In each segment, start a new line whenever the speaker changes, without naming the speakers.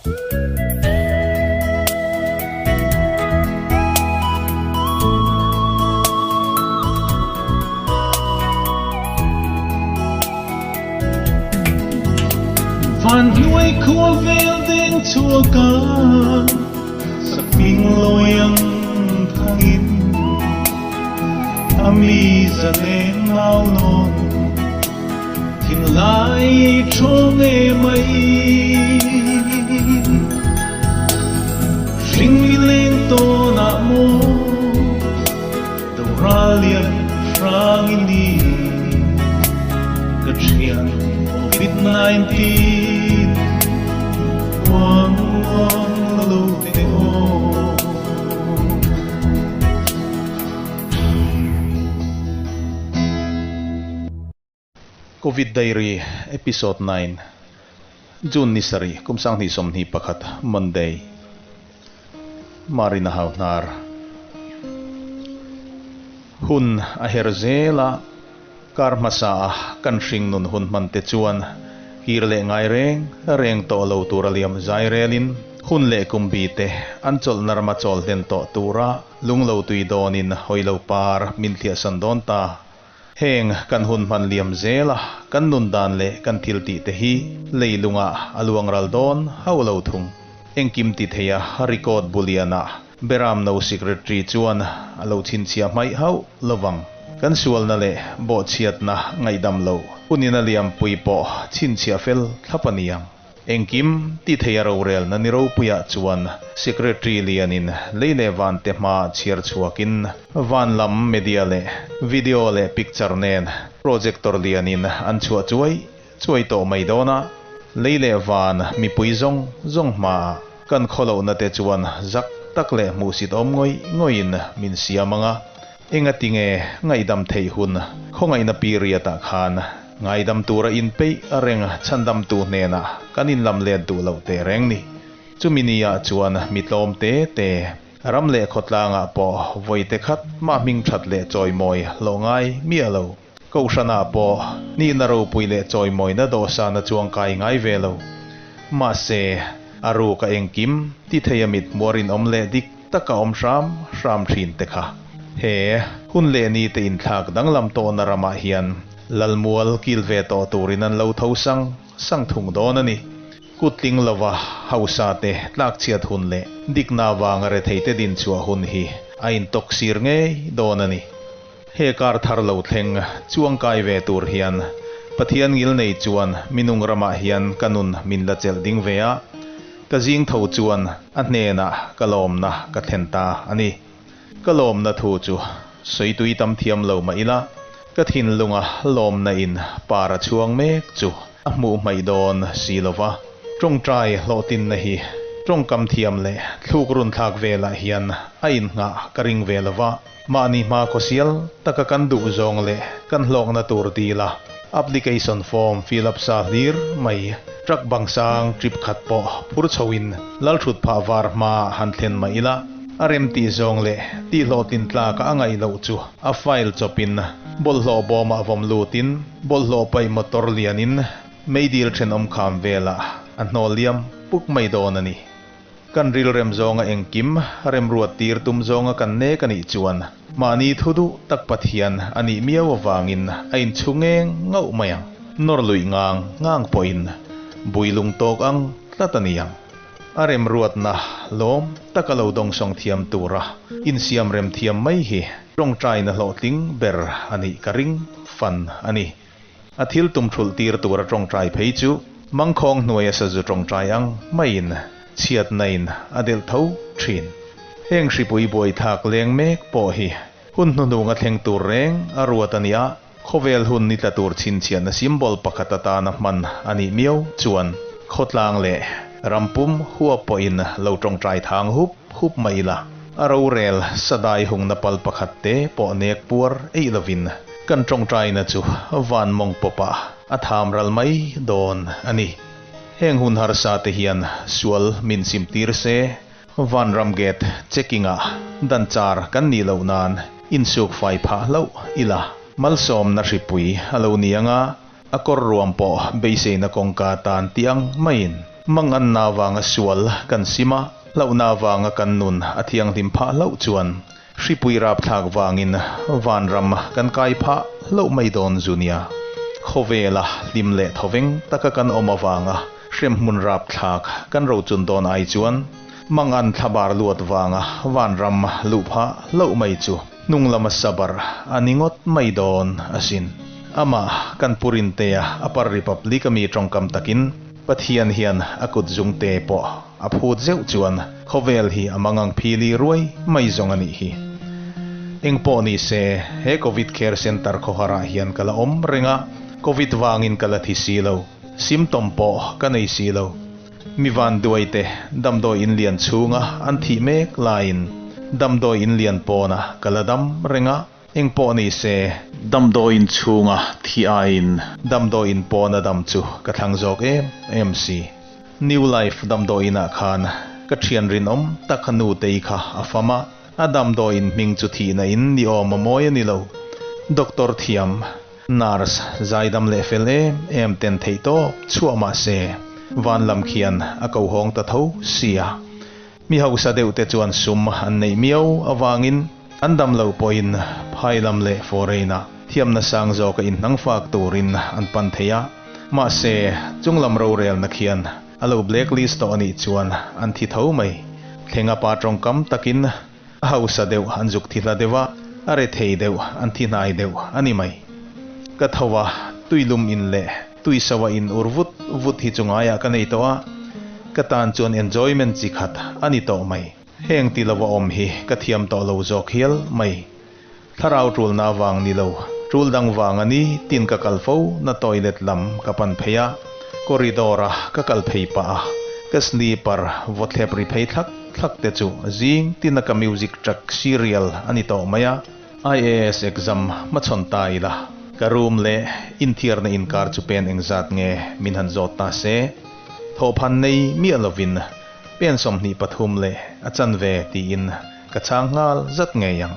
Van hnuai khua vel deng chhuak a, sakhming lawi ang thangin a mi zaleng nau nawn thinlai thawng e mai. Hring mi leng tawnah maw doral lian hrang i ni ka thian Covid-19 uang uang lo te aw.
Covid Diary Episode 9 June ni sarih kum 2021 Monday Marina hau hnar Hun a her zel a, kar hmasa a kan hring nun hun hman te chuan kir leh ngai reng reng tawh lo tur a liam zai relin hun leh kum bi te an chawlhna rama chawl hlen tawh tura lunglo tui dawnin hawilo par min thliahsan dawn ta. Heng kan hun hman liam zela kan nun dan leh kan thil tih te hi leilungah a luang ral dawn hauh lo thung. Engkim ti theia record buliana Beram no secretary chuan a lo chhinchhiah hmaih hauh lovang. Kan sualna leh bawhchhiatna ngaihdam lo hunin a liampui pawh chhinchhiah fel thlap a niang. Engkim ti thei a rorelna ni ropuiah chuan Secretary lianin lei leh vante hma chhiar chhuakin van lam media leh video leh picture nen projector lianin an chhuah chuai chuai tawh mai dawn a, lei leh van mipui zawng zawng hmaah kan khawlohna te chuan zak tak leh hmuhsit awm ngawih ngawihin min siam ang a, engatinge ngaihdam theih hun khawngaihna period ah khan Ngaidam tura inpeih a reng chhandamtu hnenah kan inlam let duh loh teh reng ni. Chumi niah chuan mi tlawm te te, ram leh khawtlangah pawh vawi te khat mah hming that leh chawimawi hlawh ngai miah lo. Kohhranah pawh nihna ropui leh chawimawina dawhsana chuang kai ngai ve lo. Mahse, a ruk a engkim ti thei a mit hmuar inawm leh dik tak a awm hram hram thin te kha. He hun leh ni te inthlak danglam tawhna ramah hian Lalmual kil ve tawh turin an lo tho sang sang thung dawn a ni. Kut tling lova hausa te tlakchhiat hun leh dikna avanga retheite din chhuah hun hi a intawk sir ngei dawn a ni. He kar thar lo thleng chuangkai ve tur hian Pathian ngilnei chuan minung ramah hian ka nun min la chelh ding ve a, ka zing tho chuan a hnenah ka lawmna ka thlen ta a ni. Ka lawmna thu chu sawi tui tam thiam lo mah ila, ka thinlunga lawmna in par a chhuang mek chu a hmuh hmaih dawn si lo va. Tawngtai hlawhtinna hi tawngkam thiam leh thluk run thlak velah hian a innghah ka ring ve lo va, mahni hma khawsial taka kan duh zawng leh kan hlawkna tur dila application form fill up sa hlir mai truck bang sang trip khat pawh phur chhoin lalthut phah var hma han thlen mah ila, A rem tih zawng leh tih hlawhtlin tlaka a ngaih loh chu a file chawpin bawlhhlawh bawmah vawm lutin bawlhhlawh paih motor lianin meidil thenawm kham velah a hnawl liam puk mai dawn a ni. Kan rilrem zawnga engkim remruat tir tum zawnga kan nek a nih chuan mahni thu duh tak Pathian a nih miau avangin a inchhu ngeng ngauh mai ang. Nawr luih ngang ngang pawhin bui lung tawk ang tlat a ni ang. A remruatna lawm taka lo dawngsawng thiam tura insiam rem thiam mai hi tawngtaina hlawhtling ber a nih ka ring fan a ni. A thil tum thulh tir tura tawngtai phei chu mangkhawng hnuaia sazu tawngtai ang maiin chhiatna in a delh tho thin. Heng hripui buaithlak leng mek pawh hi hun hnuhnunga thleng tur reng a ruat a ni a. Khawvel hun ni tla tur chhinchhiahna symbol pakhat atana hman a nih miau chuan khawtlang leh rampum huap pawhin lo tawngtai thang hup hup mai ila, a rorel sadai hungna pal pakhat te pawh nek puar eih lovin kan tawngtaina chu van mawng pawpah a tham ral mai dawn a ni. Heng hun harsa te hian sual min simtir se, Vanram gate checking ah dan char kan nih loh nan insuk fai phah hlauh ila. Malsawmna hripui a lo ni anga a kawr ruam pawh beiseina kawngka tan tih ang maiin. Manganna vanga sual kan sim a, hlauhna vanga kan nun a thianghlim phah hlauh chuan hripui rapthlak vangin vanram kan kai phah hlauh mai dawn zu nia. Khawvela hlim leh thawveng taka kan awm avanga hremhmun rapthlak kan rochun dawn ai chuan mangan thlabar luat vanga vanram luh phah hlauh mai chu hnung lama sabar a ni ngawt mai dawn asin. Amah kan pu Rintea Upper Republic ami tawngkam takin Pathian hian a kut zungte pawh a phut zeuh chuan khawvel hi a mangang phili ruai mai zawng a nih hi. Engpawh ni se, he Covid Care Centre khawharah hian ka la awm reng a, Covid vangin ka la thi si lo, symptom pawh ka nei si lo. Mi vanduai te damdawi in lian chhunga an thih mek laiin damdawi in lian pawna ka la dam reng a, engpawh ni se, damdawi in chhunga thih aiin damdawi in pawna dam chu ka thlang zawk em em si. New Life damdawi inah khan ka thian rinawm tak a nutei kha a fam a, a damdawi in hming chu thihna in ni awm a mawi a ni lo. Doctor thiam. Nurse zaidam leh fel em em ten theih tawp chhuah mah se, van lam khian a ko hawng ta tho sia. Mi hausa deuh te chuan sum an neih miau avangin an dam lo pawhin phai lam leh foreign ah thiamna sang zawka inhnang fak turin an pan thei a. Mahse, chunglam rorelna khian a lo blacklist tawh anih chuan an thi tho mai. Thlenga pa tawngkam takin A hausa deuh an zuk thi hla deuh a, a rethei deuh an thi hnai deuh a ni mai. Ka tho a, tuilum in leh tuiso a in ur vut vut hi chu ngaiah ka nei tawh a, ka tan chuan enjoyment chi khat a ni tawh mai. Heng ti lo a awm hi ka thiam tawh lo zawk hial mai. Thlarau tulna vang ni lo, tul dang vang a ni tin ka kal fo na toilet lam ka pan phei a, corridor a ka kal phei pah a, ka sleeper vawthlep ri phei thlak thlak te chu zing tin a ka music track serial a ni tawh mai a, IAS exam hmachhawn ta ila, ka room leh inthiarna inkar chu pen engzat nge min han zawt ta se, thawhphan nei miah lovin pen 23 leh a chanve tiin Ka chhang nghal zat ngei ang.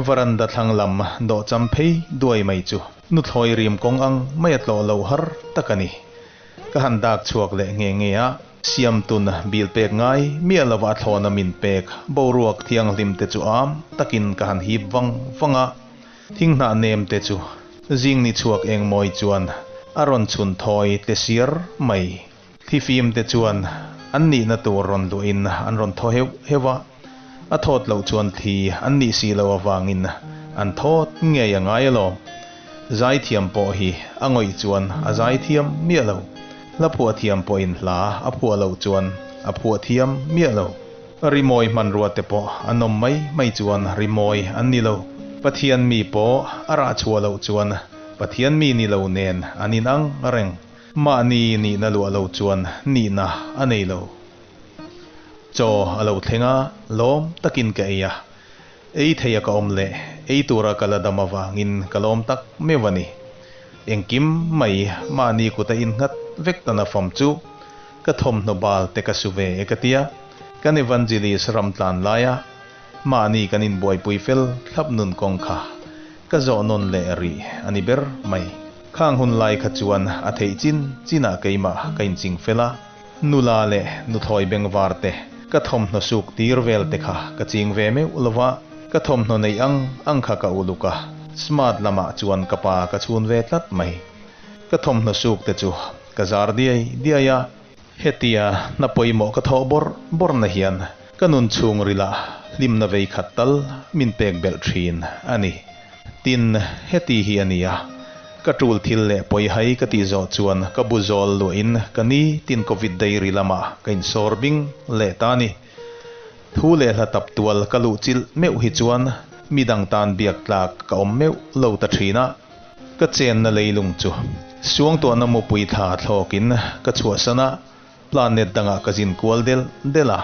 Varanda thlang lam dawhcham phei duai mai chu nuthlawi rim kawng ang mai a tlawh lo har tak a ni. Ka han dak chhuak leh nge nge a, siamtun bil pek ngai miah lova a thlawna min pek boruak thianghlim te chu am takin ka han hip vang vang a, thinghnah nem te chu zing ni chhuak eng mawi chuan a rawn chhun thawi tle siar mai. Thifim te chuan an nihna tur rawn luahin an rawn thaw heuh heuh a, a thawt loh chuan thi an nih si loh avangin an thawt ngei a ngai alawm. Zaithiam pawh hi a ngawih chuan a zaithiam miah lo, hla phuah thiam pawhin hla a phuah loh chuan a phuah thiam miah lo. Rimawi hmanrua te pawh an awm mai mai chuan rimawi an ni lo. Pathian mi pawh a rah chhuah loh chuan Pathian mi ni lo nen an inang reng. Mahni nihna luah lo chuan nihna a nei lo. Chaw a lo thleng a, lawm takin ka ei a. Ei theia ka awm leh ei tura ka la dam avangin ka lawm tak meuh a ni. Engkim mai mahni kuta innghat vek tana fam chu ka thawmhnaw bal te ka su ve e ka tia, kan evangelist ram tlan laia mahni kan inbuaipui fel thlap nun kawng kha Ka zawh nawn leh rih a ni ber mai. Khang hun lai kha chuan a theih chin chinah keimah ka inching fel a, nula leh nuthlawi bengvar te, ka thawmhnaw suk tir vel te kha ka ching ve meuh lo va, ka thawmhnaw neih ang ang kha ka uluk a, smart lamah chuan ka pa ka chhun ve tlat mai. Ka thawmhnaw suk te chu ka zar diai diai a, hetia hna pawimawh ka thawh bawrh bawrhna hian Ka nun chhungrila hlimna vei khat tal min pek belh thin a ni. Tin, heti hi a nia, ka tul thil leh pawihai ka tih zawh chuan ka bu zawl luahin ka ni tin Covid diary lamah ka insawr bing leh ta a ni. Thu leh hla tap tual ka luh chilh meuh hi chuan midang tan biak tlak ka awm meuh lo ta thin a. Ka chenna leilung chu suangtuahna mupui thla thlawkin ka chhuahsan a. Planet dangah ka zin kual del del a,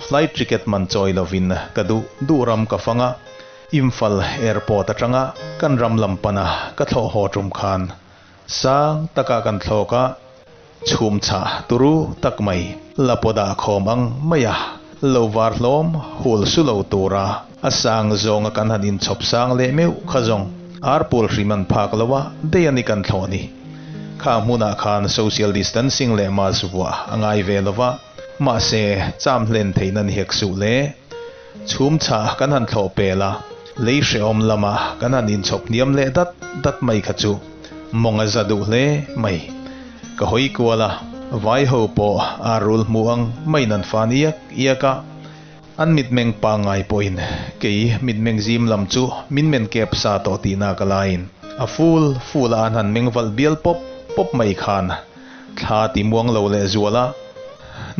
flight ticket man chawi lovin ka duh duh ram ka fang a, Imphal airport atanga kan ram lam pana ka thlawh haw tum khan sang takah kan thlawk a, chhum chhah turu tak mai la pawh dah khawm ang mai a, lo var hlawm hul su lo tura a sang zawnga kan han inchhawp sang leh meuh kha zawng arpul hrim an phak lo a, dei a ni kan thlawh ni. Khang hmunah khan social distancing leh mask vuah a ngai ve lo va, mahse cham hlen theihna ni hek suh le. Chhum chhah kan han thlawh pel a, lei hrehawm lama kan han inchhawp hniam leh dat dat mai kha chu mawng a za duh hle mai. Ka hawi kual a, vai ho pawh a rul hmu ang maiin an fan iak iak a. An mitmeng pangngai pawhin kei mitmeng zim lam chu min men kep sa tawh tihna ka laiin a ful ful a an han meng valh bial pawp pawp mai khan thla ti muang lo leh zual a.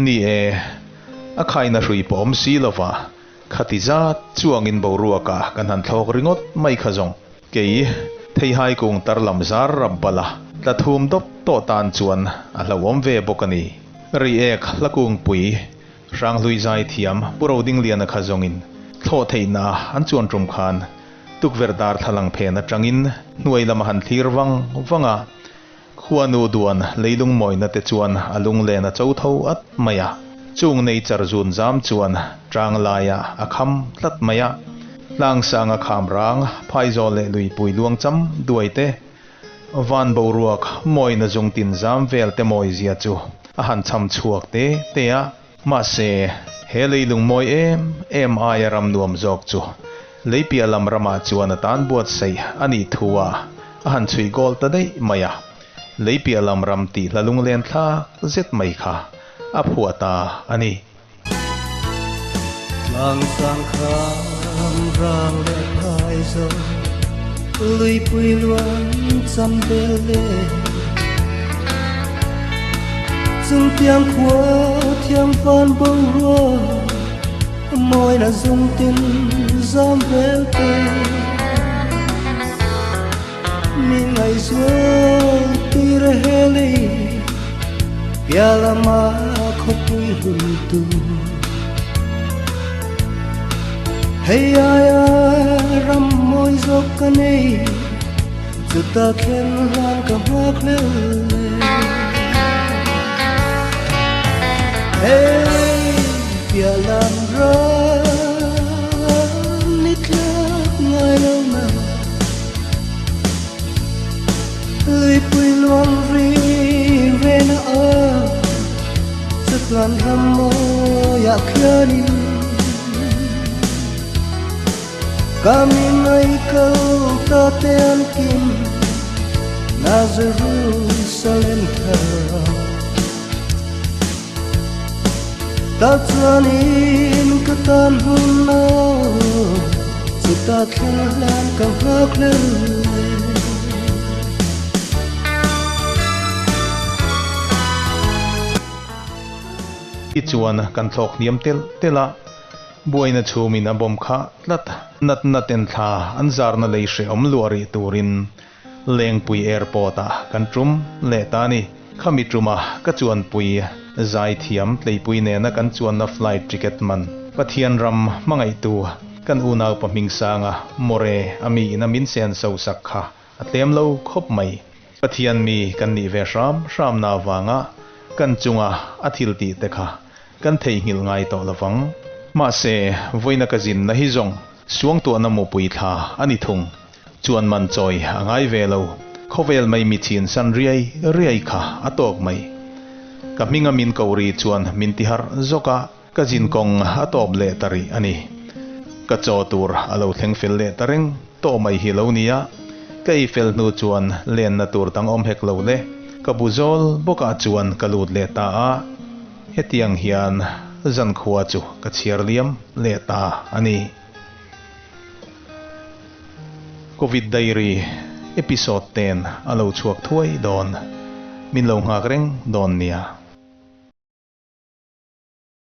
Ni e, a khaina hrui pawh awm si lova khati zat chuangin boruakah kan han thlawk ringawt mai kha zawng. Kei theihai kung tar lam zar rap bal a tla thum dawp tawh tan chuan a hlauhawm ve bawk a ni. Reiek hla kungpui Hranghlui zai thiam Pu Rodingliana kha zawngin thlawh theihna an chuan tum khan tukverh darthlalang phen atangin hnuai lama han thlir vang vang a, khuanu duan leilung mawina te chuan a lunglen a cho tho at mai a, chung nature zun zam chuan tang laiah a kham tlat mai a, tlangsanga kham rang phaizawl leh luipui luang cham duai te Van boruak mawina zung tin zam vel te mawi zia chu a han cham chhuak te te a, mahse he leilung mawi em em aia ram nuam zawk chu lei piah lam ramah chuan a tan buatsaih a nih thu ah a han chhui goal ta daih mai a, lei piah lam ram tih hla lunglen thlak zet mai kha a phuah ta a ni.
Tlang sang kham rang leh phai zo, luipui luang cham bel le. Chung tiang khua thiang van boruak, mawi na zung tin zam vel te. Mi ngaihzual tir heli, piah lama khawpui hlun tu. Hei aia ram mawi zawk ka nei, chuta thlen hlan ka nghak hlel le. Hei piah lam ram ni tlak ngai lo na. Luipui luang ri rena a chutlan ram mawiah khianin ka mi ngai kal ta te an kim na Jerusalem thar Ta chuanin ka tan hun a chuta thleng hlan ka nghak hlel le.
Tichuan kan thlawk hniam telh telh a, buaina chhumin a bawm khah tlat. Natna ten thla an zarna lei hrehawm luah rih turin Lengpui Airport ah kan tum leh ta a ni. Khami tuma ka chuanpui zaithiam tleipui nena kan chuanna flight ticket man Pathian ram hmangaihtu kan unaupa Hmingsanga More a mi ina min sen so sak kha a tlem lo khawp mai. Pathian mi kan nih ve hram hramna avanga kan chunga a thil tih te kha kan theihnghilh ngai tawh lovang. Mahse, vawiina ka zinna hi zawng suangtuahna mupui thla a ni thung. Chuan man chawi a ngai ve lo. Khawvel mai mi chin san riai riai kha a tawk mai. Ka hminga min ko ri chuan min ti harh zawk a, ka zin kawng a tawp leh ta rih a ni. Ka chaw tur a lo thleng fel leh ta reng tawh mai hi lo nia. Ka ei fel hnu chuan lenna tur dang awm hek lo le. Ka bu zawl bawkah chuan ka lut leh ta a, hetiang hian zankhua chu ka chhiar liam leh ta a ni. Covid Diary episode ten a lo chhuak thuai dawn. Min lo nghak reng dawn nia.